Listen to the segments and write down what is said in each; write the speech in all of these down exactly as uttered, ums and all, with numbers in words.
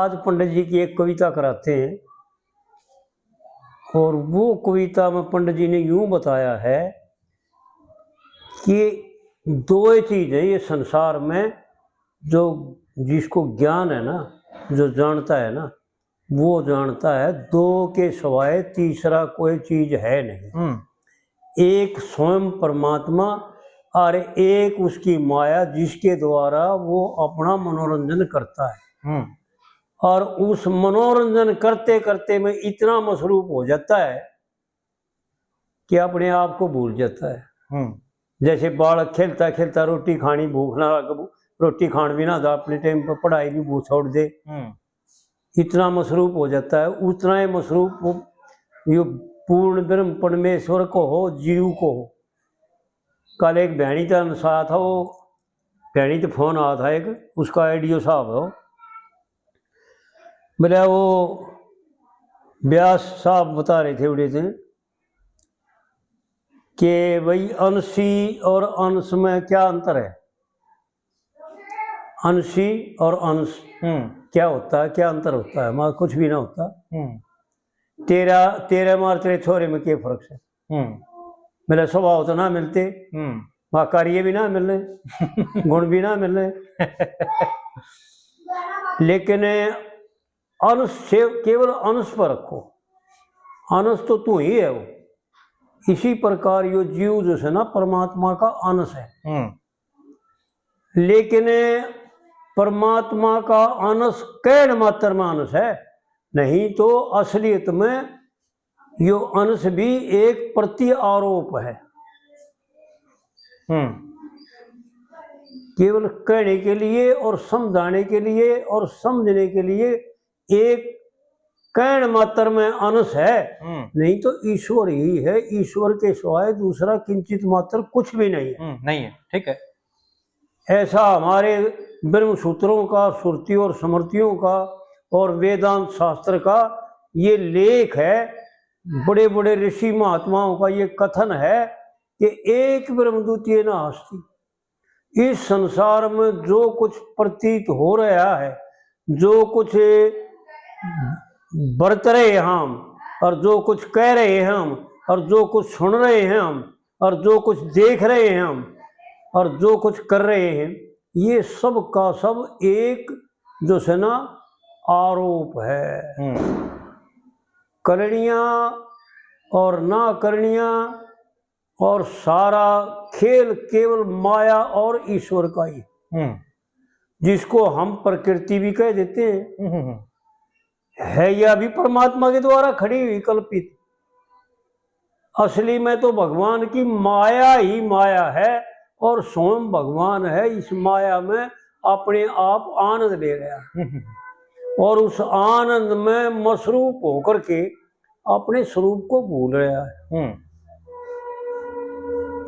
आज पंडित जी की एक कविता कराते हैं, और वो कविता में पंडित जी ने यूं बताया है कि दो ही चीज है ये संसार में, जो, जिसको ज्ञान है ना, जो जानता है ना, वो जानता है, दो के सिवाय तीसरा कोई चीज है नहीं। हम्म। एक स्वयं परमात्मा और एक उसकी माया, जिसके द्वारा वो अपना मनोरंजन करता है। हम्म। और उस मनोरंजन करते करते में इतना मसरूफ हो जाता है कि अपने आप को भूल जाता है। हम्म। जैसे बालक खेलता खेलता रोटी खानी, भूख ना लगे, रोटी खान भी ना था, अपने टाइम पर पढ़ाई भी वो छोड़ दे, हम्म। इतना मसरूफ हो जाता है, उतना ही मसरूफ वो, यो पूर्ण ब्रह्म परमेश्वर को हो, जीव को हो। कल एक भैणी का साथ था, वो भैणी तो फोन आया था एक, उसका एडीओ साहब हो, बोला वो व्यास साहब बता रहे थे उड़े थे कि भाई, अंशी और अंश में क्या अंतर है? अंशी और अंश हम्म। क्या होता है, क्या अंतर होता है? मां कुछ भी ना होता। हम्म। तेरा, तेरे मार तेरे छोरे में क्या फर्क है? हम्म। मेरे स्वभाव तो ना मिलते, हम्म। वहाँ कार्य भी ना मिलने, गुण भी ना मिलने। लेकिन अंश से, केवल अंश पर रखो, अंश तो तू ही है वो। इसी प्रकार यो जीव जो है ना, परमात्मा का अंश है। हम्म। लेकिन परमात्मा का अंश कहण मात्र में अंश है, नहीं तो असलियत में यो अंश भी एक प्रति आरोप है। हम्म। केवल कहने के लिए और समझाने के लिए और समझने के लिए एक कहण मात्र में अंश है, हम्म। नहीं तो ईश्वर ही है। ईश्वर के सिवाय दूसरा किंचित मात्र कुछ भी नहीं है। हम्म, नहीं है, ठीक है। ऐसा हमारे ब्रह्म सूत्रों का, श्रुति और स्मृतियों का और वेदांत शास्त्र का ये लेख है। बड़े बड़े ऋषि महात्माओं का ये कथन है कि एक ब्रह्म द्वितीय नास्ति। इस संसार में जो कुछ प्रतीत हो रहा है, जो कुछ बरत रहे हैं हम, और जो कुछ कह रहे हैं हम, और जो कुछ सुन रहे हैं हम, और जो कुछ देख रहे हैं हम, और जो कुछ कर रहे हैं, ये सब का सब एक जो है ना, आरोप है। हम्म। करनिया और ना करनिया और सारा खेल केवल माया और ईश्वर का ही, हम्म। जिसको हम प्रकृति भी कह देते हैं, हम्म, हम्म, हम्म। है यह भी परमात्मा के द्वारा खड़ी हुई, कल्पित। असली में तो भगवान की माया ही माया है और स्वयं भगवान है। इस माया में अपने आप आनंद ले रहा है हम्म, हम्म। और उस आनंद में मसरूफ होकर के अपने स्वरूप को भूल रहा है। हम्म।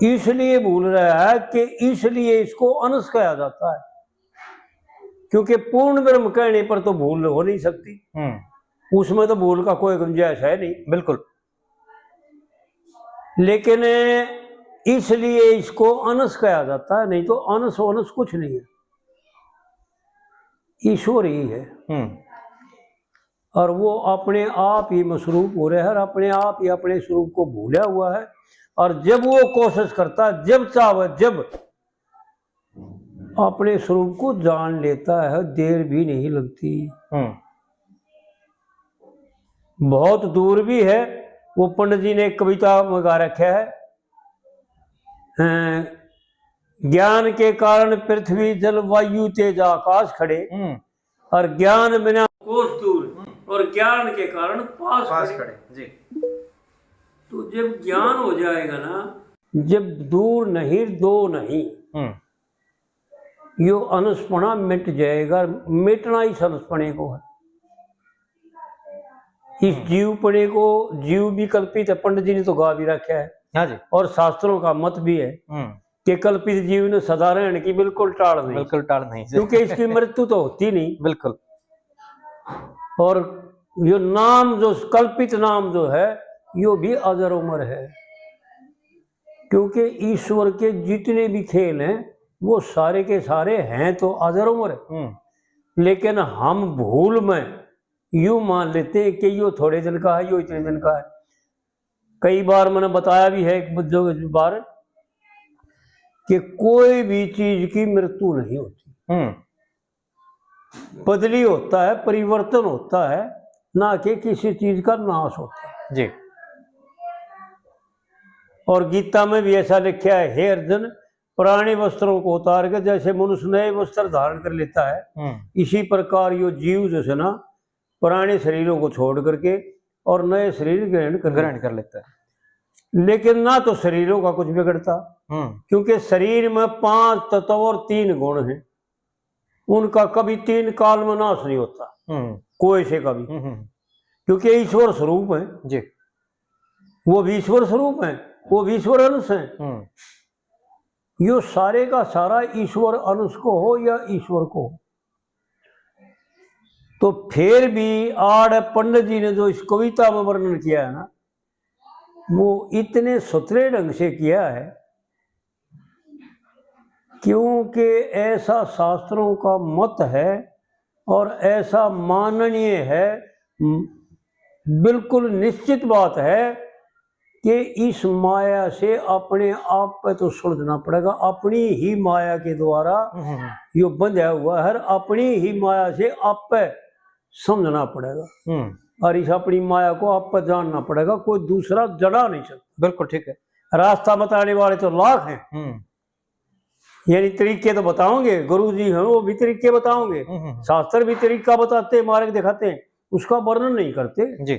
इसलिए भूल रहा है कि इसलिए इसको अंश कहा जाता है, क्योंकि पूर्ण ब्रह्म कहने पर तो भूल हो नहीं सकती। हम्म। उसमें तो भूल का कोई गुंजाइश है नहीं। बिल्कुल। लेकिन इसलिए इसको अंश कहा जाता है, नहीं तो अंश वंश कुछ नहीं है, ईश्वर ही है। हम्म। और वो अपने आप ही मसरूफ हो रहा है और अपने आप ही अपने स्वरूप को भूला हुआ है। और जब वो कोशिश करता है, जब चाहे, जब अपने स्वरूप को जान लेता है, देर भी नहीं लगती। हम्म। बहुत दूर भी है। वो पंडित जी ने एक कविता में गा रखा है, अ, ज्ञान के कारण पृथ्वी, जल, वायु, तेज, आकाश खड़े, हम्म। और ज्ञान बिना कोस दूर, हम्म। और ज्ञान के कारण पास पास खड़े। खड़े, जी। तो जब ज्ञान हो जाएगा ना, जब दूर नहीं, दो नहीं, हम्म। यो अंशपणा मिट जाएगा। मिटना इस अंशपणे को है। इस हम्म। जीवपणे को, जीव भी कल्पित है, पंडित जी ने तो गा भी रखा है। हाँ जी। और शास्त्रों का मत भी है हम्म। कि कल्पित जीव ने सदा रहने की बिल्कुल टाल नहीं। बिल्कुल टाल नहीं। क्योंकि इसकी मृत्यु तो होती नहीं। बिल्कुल। और यो नाम, जो कल्पित नाम जो है, यो भी अजर अमर है, क्योंकि ईश्वर के जितने भी खेल हैं, वो सारे के सारे हैं तो अजर अमर। हम्म। लेकिन हम भूल में यूं मान लेते हैं कि यो थोड़े दिन का है, यो इतने दिन का है। कई बार मैंने बताया भी है एक दो बार कि कोई भी चीज की मृत्यु नहीं होती। हम्म। बदली होता है, परिवर्तन होता है, ना कि किसी चीज का नाश होता है। जी। और गीता में भी ऐसा लिखा है, हे अर्जुन, पुराने वस्त्रों को उतार के जैसे मनुष्य नए वस्त्र धारण कर लेता है, हम्म। इसी प्रकार यो जीव जो है ना, पुराने शरीरों को छोड़ करके और नए शरीर ग्रहण कर ग्रहण कर लेता है। लेकिन ना तो शरीरों का कुछ बिगड़ता, हम्म। क्योंकि शरीर में पांच तत्व और तीन गुण हैं, उनका कभी तीन काल में नाश नहीं होता, हम्म। कोई से कभी, हम्म, हम्म। क्योंकि ईश्वर स्वरूप है। जी। वो भी ईश्वर स्वरूप है, वो भी ईश्वर अंश है। हम्म। यो सारे का सारा ईश्वर अंश को हो या ईश्वर को हो। तो फिर भी आड़ पंडित जी ने जो इस कविता में वर्णन किया है ना, वो इतने सुथरे ढंग से किया है, क्योंकि ऐसा शास्त्रों का मत है और ऐसा माननीय है, म-, बिल्कुल निश्चित बात है कि इस माया से अपने आप पे तो सुलझना पड़ेगा, अपनी ही माया के द्वारा हम्म, हम्म, हम्म। यो बंधा हुआ है, अपनी ही माया से आप पे समझना पड़ेगा। हम्म। और इस अपनी माया को आप पे जानना पड़ेगा, कोई दूसरा जड़ा नहीं सकता। बिल्कुल ठीक है। रास्ता बताने वाले तो लाख हैं, हम्म। यानी तरीके तो बताओगे, गुरु जी हैं वो भी तरीके बताओगे, हम्म, हम्म, हम्म। शास्त्र भी तरीका बताते हैं, मार्ग दिखाते हैं, उसका वर्णन नहीं करते। जी।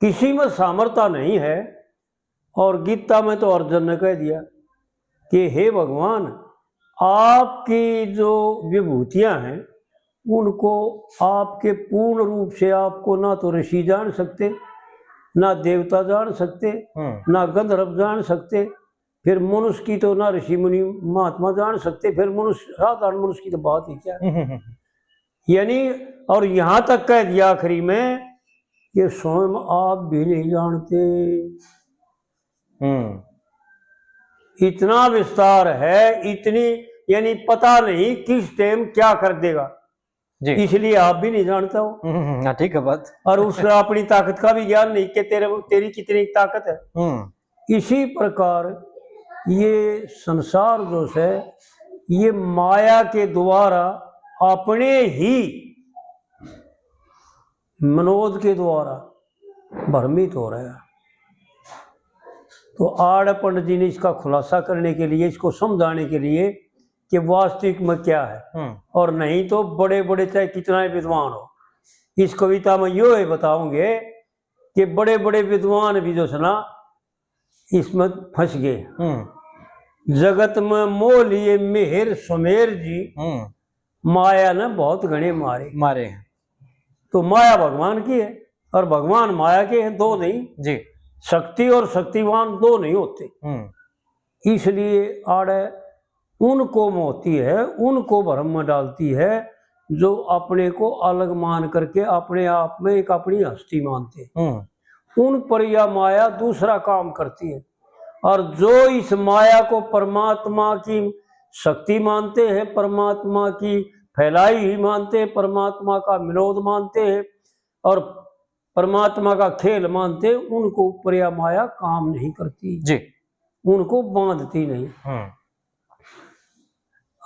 किसी में सामर्थ्य नहीं है। और गीता में तो अर्जुन ने कह दिया कि हे भगवान, आपकी जो विभूतियां हैं उनको आपके पूर्ण रूप से आपको ना तो ऋषि जान सकते, ना देवता जान सकते, हम्म। ना गंधर्व जान सकते, फिर मनुष्य की तो ना ऋषि मुनि महात्मा जान सकते, फिर मनुष्य, साधारण मनुष्य की तो बात ही क्या है। हम्म, हम्म, हम्म। यानी, और यहां तक कह दिया आखिरी में कि स्वयं आप भी नहीं जानते। हम्म। इतना विस्तार है, इतनी, यानी पता नहीं किस टाइम क्या कर देगा। जी। इसलिए आप भी नहीं जानता हो। हम्म, हम्म, हाँ, ठीक है बात। और उसने अपनी ताकत का भी ज्ञान नहीं कि तेरे, तेरी कितनी ताकत है। हम्म। इसी प्रकार ये संसार जो है, ये माया के द्वारा अपने ही मनोद के द्वारा भ्रमित हो रहा है। तो आड़ पंडित जी ने इसका खुलासा करने के लिए, इसको समझाने के लिए कि वास्तविक में क्या है, हम्म। और नहीं तो बड़े बड़े चाहे कितना ही विद्वान हो, इस कविता में यो है बताओगे कि बड़े बड़े विद्वान भी जो है ना इसमें फंस गए। हम्म। जगत में मोह लिए मिहिर सुमेर जी, हम्म। माया ने बहुत घणे मारे। मारे हैं। तो माया भगवान की है और भगवान माया के हैं, दो नहीं। जी। शक्ति और शक्तिवान दो नहीं होते। हम्म। इसलिए आड़े उनको मोहती है, उनको भ्रम में डालती है जो अपने को अलग मान करके अपने आप में एक अपनी हस्ती मानते हैं। हम्म। उन पर यह माया दूसरा काम करती है। और जो इस माया को परमात्मा की शक्ति मानते हैं, परमात्मा की फैलाई हुई मानते हैं, परमात्मा का विनोद मानते हैं और परमात्मा का खेल मानते हैं, उनको ऊपर यह माया काम नहीं करती। जी। उनको बांधती नहीं। हम्म।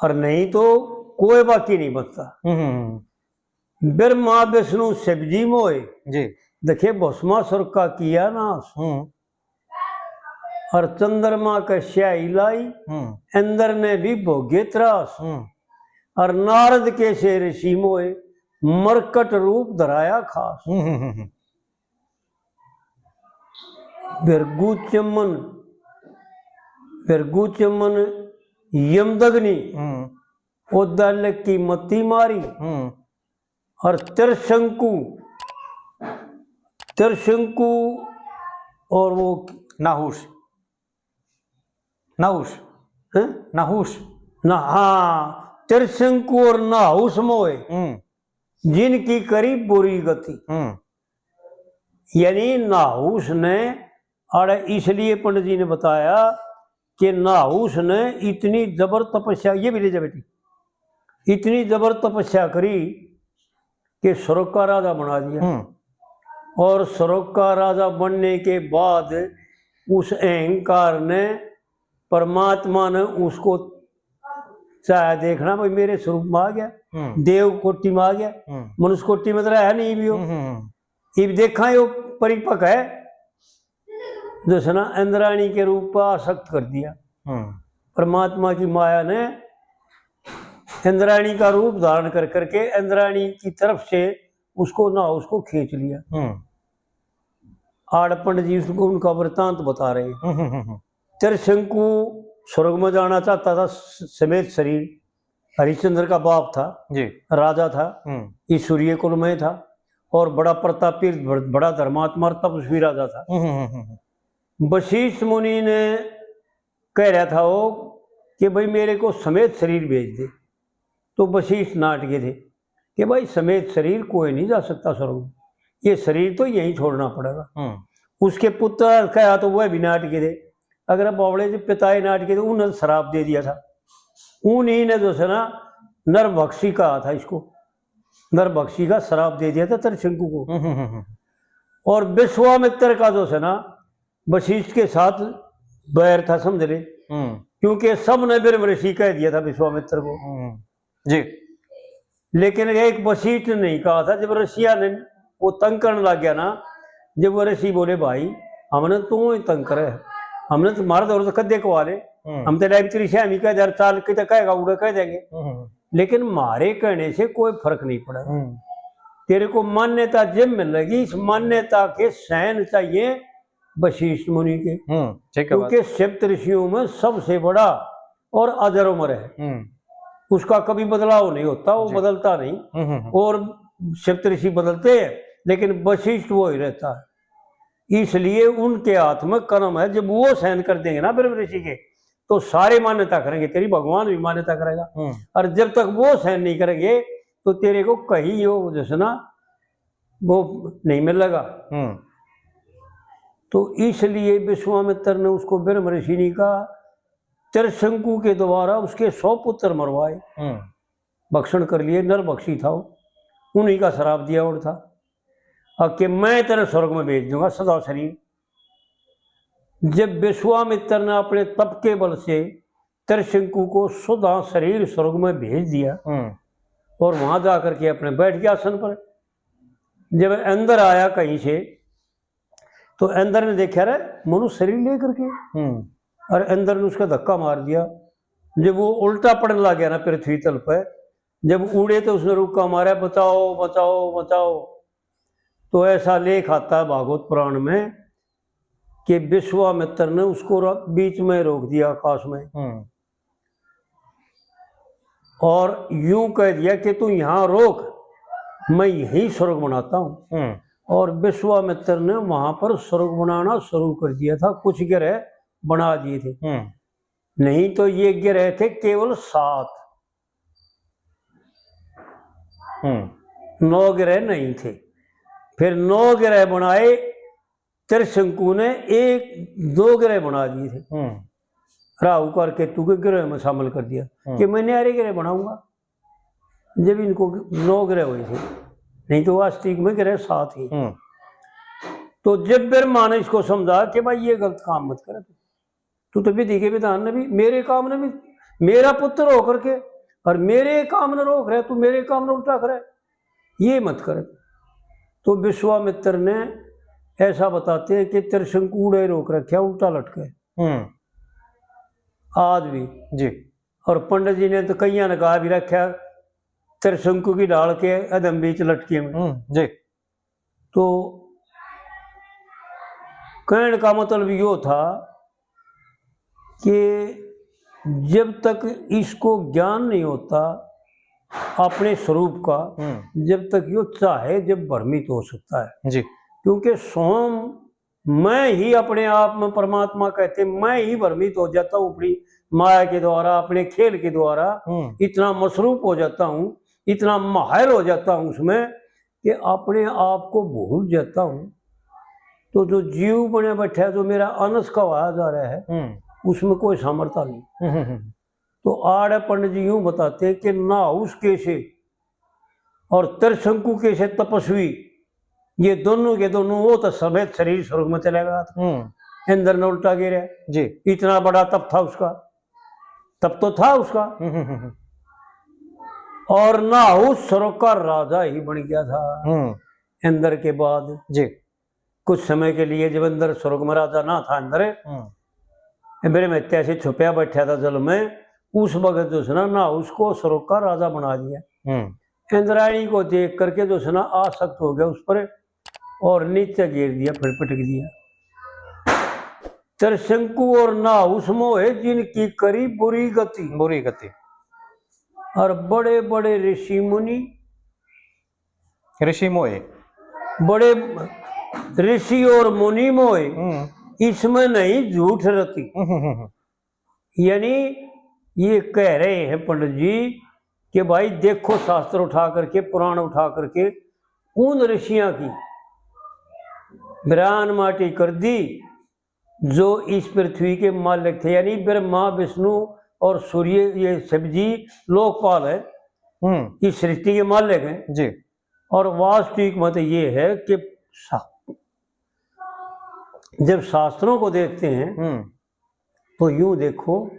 और नहीं तो कोई बाकी नहीं बचता। हम्म। ब्रह्मा विष्णु शिव जी मोए। जी। देखे भस्मासुर का किया नाश। हम्म। और चंद्रमा के स्याही लाई, हम्म। इंद्र ने भी भोगे त्रास। हम्म। और नारद के से ऋषि मोए, मरकट रूप धराया खास। हम्म, हम्म, हम्म, हम्म। भृगु चमन, भृगु चमन यमदग्नि, हम्म। उदल की मती मारी। हम्म। और त्रिशंकु, त्रिशंकु और वो नाहुस, नाहुस, हैं? नाहुस। ना, हाँ, त्रिशंकु और नाहुस मोए, हम्म। जिनकी करी बुरी गति। हम्म। यानी नाहुस ने, और इसलिए पंडित जी ने बताया कि नाहुस ने इतनी जबर तपस्या, ये भी ले जा बेटी, इतनी जबर तपस्या करी कि स्वर्ग का राजा बना दिया। हम्म। और स्वर्ग का राजा बनने के बाद उस अहंकार ने, परमात्मा ने उसको चाहे देखना, भाई, मेरे स्वरूप में आ गया, हम्म। देव कोटि में आ गया, हम्म। मनुष्य कोटि में तो रहा नहीं भी हो। हम्म, हम्म, हम्म। इब देखा, यो परिपक्व है, जो है ना, इंद्राणी के रूप पर आसक्त कर दिया। हम्म। परमात्मा की माया ने इंद्राणी का रूप धारण कर करके इंद्राणी की तरफ से उसको ना, उसको खींच लिया। हम्म। आड़ पंडित जी उसको, उनका वृत्तांत बता रहे हैं। हम्म, हम्म, हम्म। त्रिशंकु स्वर्ग में जाना चाहता था स-, समेत शरीर। हरिश्चंद्र का बाप था, जी। राजा था, हम्म। ईश्वरीय कुल में था और बड़ा प्रतापी, बड़-, बड़ा धर्मात्मा और तपस्वी राजा था। हम्म, हम्म, हम्म, हम्म। वशिष्ठ मुनि ने कह रहा था वो कि भाई, मेरे को समेत शरीर भेज दे। तो वशिष्ठ नाट गए थे कि भाई, समेत शरीर कोई नहीं जा सकता स्वर्ग में, ये शरीर तो यहीं छोड़ना पड़ेगा। हम्म। उसके पुत्र कहा तो वह भी नाट गए थे। अगर बावड़े जो पिता ही नाट गए थे, उन्होंने श्राप दे दिया था, उन्हीं ने जो है ना, नरभक्षी कहा था इसको, नरभक्षी का श्राप दे दिया था त्रिशंकु को। हम्म, हम्म, हम्म। और विश्वामित्र का जो है ना, वशिष्ठ के साथ बैर था, समझ ले। हम्म। क्योंकि सबने ब्रह्म ऋषि कह दिया था विश्वामित्र को। हम्म। जी। लेकिन एक वशिष्ठ ने नहीं कहा था, जब ऋषिया ने वो तंग करने लग गया ना, जब वो ऋषि बोले, भाई, हमने तू ही तंग करे, हमने तो मार दौर तो कदे को आ ले, हम्म। हम तो डायरेक्ट तेरी श्यामी कह दे, चाल के तो कहेगा, उड़े कह देंगे। हम्म। लेकिन मारे कहने से कोई फर्क नहीं पड़ा। हम्म। तेरे को मान्यता जब मिलेगी, इस मान्यता के sign चाहिए वशिष्ठ मुनि के, हम्म, ठीक है बात। क्योंकि सप्त ऋषियों में सबसे बड़ा और अजर अमर है, हम्म। उसका कभी बदलाव नहीं होता, वो जी। बदलता नहीं। हम्म, हम्म, हम्म। और सप्त ऋषि बदलते हैं, लेकिन वशिष्ठ वो ही रहता है। इसलिए उनके हाथ में कर्म है, जब वो sign कर देंगे ना ब्रह्म ऋषि के, तो सारे मान्यता करेंगे, तेरी भगवान भी मान्यता करेगा। हम्म। और जब तक वो sign नहीं करेंगे, तो तेरे को कहीं यो जो है ना, वो नहीं मिलेगा। हम्म। तो इसलिए विश्वामित्र ने उसको ब्रह्म ऋषि नहीं कहा, त्रिशंकु के द्वारा उसके सौ पुत्र मरवाए, हम्म। भक्षण कर लिए, नरभक्षी था वो, उन्हीं का श्राप दिया और था, और कि मैं तेरे स्वर्ग में भेज दूंगा सदा शरीर। जब विश्वामित्र ने अपने तप के बल से त्रिशंकु को सदा शरीर स्वर्ग में भेज दिया, हम्म। और वहां जाकर के अपने बैठ गया आसन पर। जब इंद्र आया कहीं से, तो इंद्र ने देखा, रे, मनुष्य शरीर लेकर के, हम्म। और इंद्र ने उसका धक्का मार दिया। जब वो उल्टा पड़ने लग गया ना पृथ्वी तल पे, जब उड़े तो उसने रुक्का मारा, बचाओ, बचाओ, बचाओ। तो ऐसा लेख आता है भागवत पुराण में कि विश्वामित्र ने उसको र-, बीच में रोक दिया आकाश में, हम्म। और यूं कह दिया कि तू यहां रोक, मैं यहीं स्वर्ग बनाता हूं। हम्म। और विश्वामित्र ने वहां पर स्वर्ग बनाना शुरू कर दिया था, कुछ ग्रह बना दिए थे। हम्म। नहीं तो ये ग्रह थे केवल सात, हम्म। नौ ग्रह नहीं थे। फिर नौ ग्रह बनाए, त्रिशंकु ने एक दो ग्रह बना दिए थे। हम्म। राहु और केतु के ग्रह में शामिल कर दिया, हम्म। कि मैं न्यारे ग्रह बनाऊंगा, जब इनको नौ ग्रह हुए थे, नहीं तो वास्तविक में ग्रह सात ही। हम्म। तो जब ब्रह्मा ने इसको समझा कि भाई, ये गलत काम मत कर, तू तो विधि के विधान ने भी, मेरे काम ने भी, मेरा पुत्र होकर के और मेरे काम ने रोक रहे, तू मेरे काम ने उल्टा करे, ये मत कर। तो विश्वामित्र ने ऐसा बताते हैं कि त्रिशंकु उड़े रोक रखे, उल्टा लटके। हम्म। आज भी। जी। और पंडित जी ने तो कईयां ने कहा भी रखा, त्रिशंकु की ढाल के अधम बीच लटके में। हम्म, जी। तो कहने का मतलब यो था कि जब तक इसको ज्ञान नहीं होता अपने स्वरूप का, हम्म। जब तक यो चाहे जब भ्रमित हो सकता है। जी। क्योंकि स्वयं मैं ही अपने आप में, परमात्मा कहते, मैं ही भ्रमित हो जाता हूँ अपनी माया के द्वारा, अपने खेल के द्वारा। हम्म। इतना मसरूफ हो जाता हूँ, इतना माहिर हो जाता हूँ उसमें कि अपने आप को भूल जाता हूँ। तो जो जीव बने बैठा है, जो मेरा अंश का वाया जा रहा है, हम्म। उसमें कोई सामर्थ्य नहीं। हम्म, हम्म, हम्म। तो आड़े पंडित जी यूं बताते हैं कि नाहुस कैसे और त्रिशंकु कैसे तपस्वी, ये दोनों के दोनों, वो तो समेत शरीर स्वर्ग में चला गया था। हम्म। इंद्र ने उल्टा गिरा। जी। इतना बड़ा तप था उसका, तप तो था उसका। हम्म, हम्म, हम्म। और नाहुस स्वर्ग का राजा ही बन गया था। हम्म। इंद्र के बाद जी। कुछ समय के लिए जब इंद्र स्वर्ग में राजा ना था, इंद्र हम्म। ब्रह्म हत्या से छुपया बैठा था जल में, उस वक्त जो है ना, नाहुस को स्वर्ग का राजा बना दिया। हम्म। इंद्राणी को देख करके जो है ना, आसक्त हो गया उस पर और नीचे गिर दिया, फिर पटक दिया। त्रिशंकु और नाहुस मोहे, जिनकी करी बुरी गति। बुरी गति। और बड़े बड़े ऋषि मुनि, ऋषि मोहे। बड़े ऋषि और मुनि मोहे, हम्म। इसमें नहीं झूठ रति। हम्म, हम्म, हम्म। यानी ये कह रहे हैं पंडित जी कि भाई, देखो, शास्त्र उठा करके, पुराण उठा करके उन ऋषियां की बिरान माटी कर दी, जो इस पृथ्वी के मालिक थे, यानी ब्रह्मा, विष्णु और सूर्य, ये शिव जी लोकपाल है, हम्म। इस सृष्टि के मालिक हैं। जी। और वास्तविक मत ये है कि शा-, जब शास्त्रों को देखते हैं, हम्म। तो यूं देखो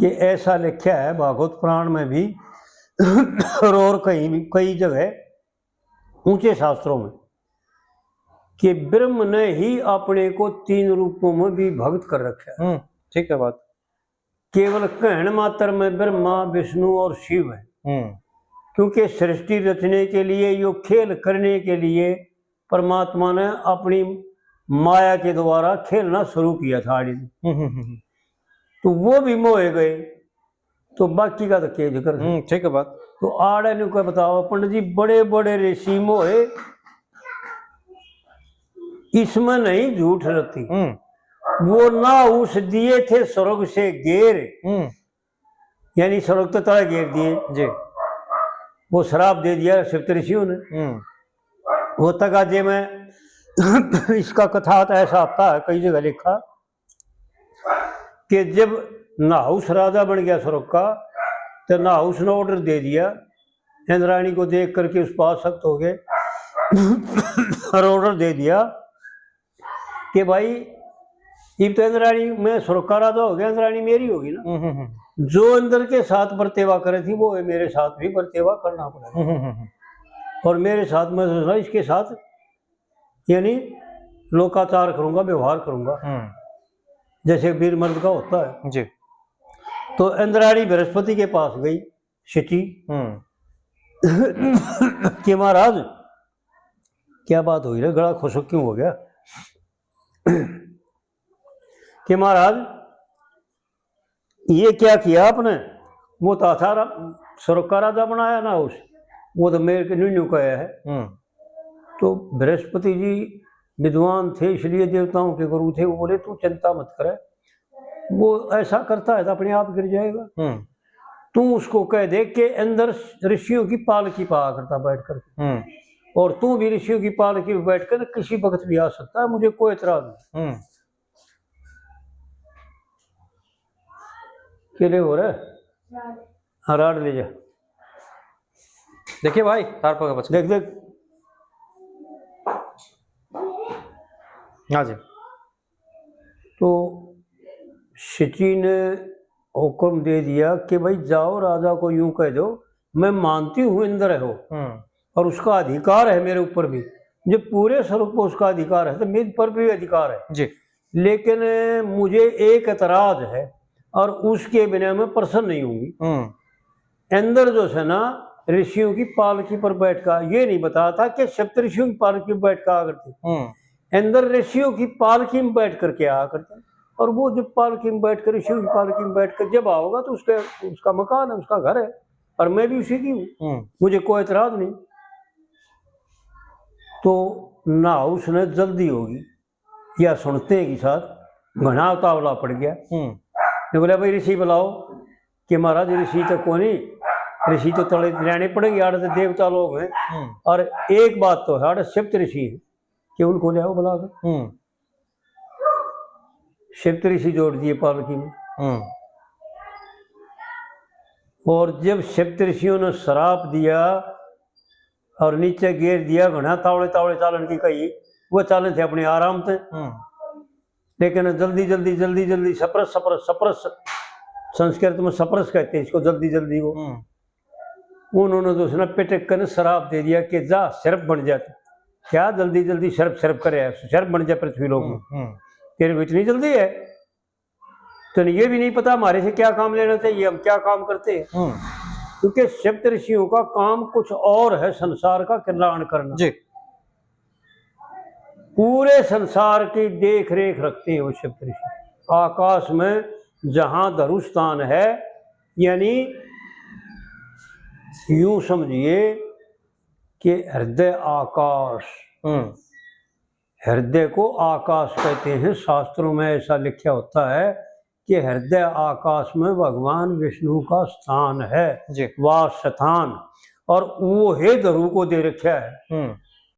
कि ऐसा लिखा है भागवत पुराण में भी और, और कहीं भी, कई जगह ऊंचे शास्त्रों में, कि ब्रह्म ने ही अपने को तीन रूपों में विभक्त कर रखा है। हम्म, ठीक है बात। केवल कहण मात्र में ब्रह्मा, विष्णु और शिव है। हम्म। क्योंकि सृष्टि रचने के लिए, यो खेल करने के लिए परमात्मा ने अपनी माया के द्वारा खेलना शुरू किया था आदि। हम्म, हम्म, हम्म। तो वो भी मोहे गए, तो बाकी का तो के जिक्र है। हम्म, ठीक है बात। तो आड़े ने कोई बताओ पंडित जी, बड़े बड़े ऋषि मोहे, इसमें नहीं झूठ रति। हम्म। वो नाहुस दिए थे स्वर्ग से गेर, हम्म। यानी स्वर्ग तो तले गेर दिए। जी। वो श्राप दे दिया सप्तऋषियों ने। हम्म। वो तगाजे में इसका कथा तो ऐसा आता है, कई जगह लिखा कि जब नाहुस राजा बन गया स्वर्ग का, तो नाहुस ने ऑर्डर दे दिया, इंद्राणी को देख करके उस पर आसक्त हो गए और ऑर्डर दे दिया कि भाई, इब तो इंद्राणी, मैं स्वर्ग का राजा हो गया, इंद्राणी मेरी होगी ना। हम्म, हम्म, हम्म। जो इंद्र के साथ बरतेवा करे थी, वो मेरे साथ भी बरतेवा करना पड़ेगा। हम्म, हम्म, हम्म। और मेरे साथ, मैं सोच रहा, इसके साथ यानी लोकाचार करूंगा, व्यवहार करूंगा, हम्म। जैसे वीर मर्द का होता है। जी। तो इंद्राणी बृहस्पति के पास गई, शिची, हम्म। कि महाराज, क्या बात हुई रे, गला खुशक क्यों हो गया? कि महाराज, ये क्या किया आपने? वो तो था रा-, स्वर्ग का राजा बनाया नाहुस, वो तो मेरे के न्यू न्यू कहा है। हम्म। तो बृहस्पति जी विद्वान थे, इसलिए देवताओं के गुरु थे, वो बोले, "तू चिंता मत करे, वो ऐसा करता है तो अपने आप गिर जाएगा। हम्म। तू उसको कह दे कि इंद्र ऋषियों की पालकी पे आया करता बैठ करके, हम्म। और तू भी ऋषियों की पालकी पे बैठ कर किसी वक्त भी आ सकता है, मुझे कोई एतराज नहीं।" हम्म। के ले हो रहा है? हाँ, राड ले जा। देखिए भाई, तार पकड़ बच। देख, देख। हाँ जी। तो शिची ने हुक्म दे दिया कि भाई जाओ, राजा को यूं कह दो, मैं मानती हूँ इंद्र है वो, हम्म। और उसका अधिकार है मेरे ऊपर भी। जब पूरे स्वरूप में उसका अधिकार है तो मेरे पर भी अधिकार है। जी। लेकिन मुझे एक एतराज है और उसके बिना मैं प्रसन्न नहीं हूँगी। हम्म। इंद्र जो है ना, ऋषियों की पालकी पर बैठ कर, ये नहीं बताया था कि सप्त ऋषियों की पालकी पर बैठ कर आया करते। हम्म। इंद्र ऋषियों की पालकी में बैठ करके आया करते। और वो जब पालकी में बैठ कर, ऋषियों की पालकी में बैठ कर जब आओगा तो उसके, उसका मकान है, उसका घर है, और मैं भी उसी की हूँ। हम्म। मुझे कोई एतराज नहीं। तो नाहुस ने जल्दी होगी, या सुनते ही साथ घना उतावला पड़ गया। हम्म। ने बोला, "भाई ऋषि बुलाओ।" कि महाराज ऋषि तो कोनी, ऋषि तो तले रहने पड़ेंगे, आड़े तो देवता लोग हैं। हम्म। और एक बात तो है, आड़े सप्त ऋषि हैं, कि उनको ले आओ बुला के। हम्म। सप्त ऋषि जोड़ दिए पालकी में। हम्म। और जब सप्तऋषियों ने श्राप दिया और नीचे गिर दिया, घना तावड़े तावड़े चालन की कही, वो चालन थे अपने आराम से। हम्म। लेकिन जल्दी जल्दी जल्दी जल्दी सप्रस सप्रस सप्रस, संस्कृत में सप्रस कहते हैं इसको, जल्दी जल्दी को। हम्म। उन्होंने तो उसने पिटक कर श्राप दे दिया कि जा सर्प बन जा तू। क्या जल्दी जल्दी सर्प सर्प करे है, सर्प बन जा पृथ्वी लोक में। हम्म, हम्म। तेरे को इतनी जल्दी है, तने ये भी नहीं पता हमारे से क्या काम लेना चाहिए, हम क्या काम करते हैं। हम्म। क्योंकि सप्तऋषियों का काम कुछ और है, संसार का कल्याण करना। जी। पूरे संसार की देख रेख रखते हैं वो सप्तऋषि। आकाश में जहां धरुस्थान है, यानी यूं समझिए कि हृदय आकाश। हम्म। हृदय को आकाश कहते हैं। शास्त्रों में ऐसा लिखा होता है कि हृदय आकाश में भगवान विष्णु का स्थान है, जी। वास स्थान। और वो हे धरु को दे रखा है। हम्म।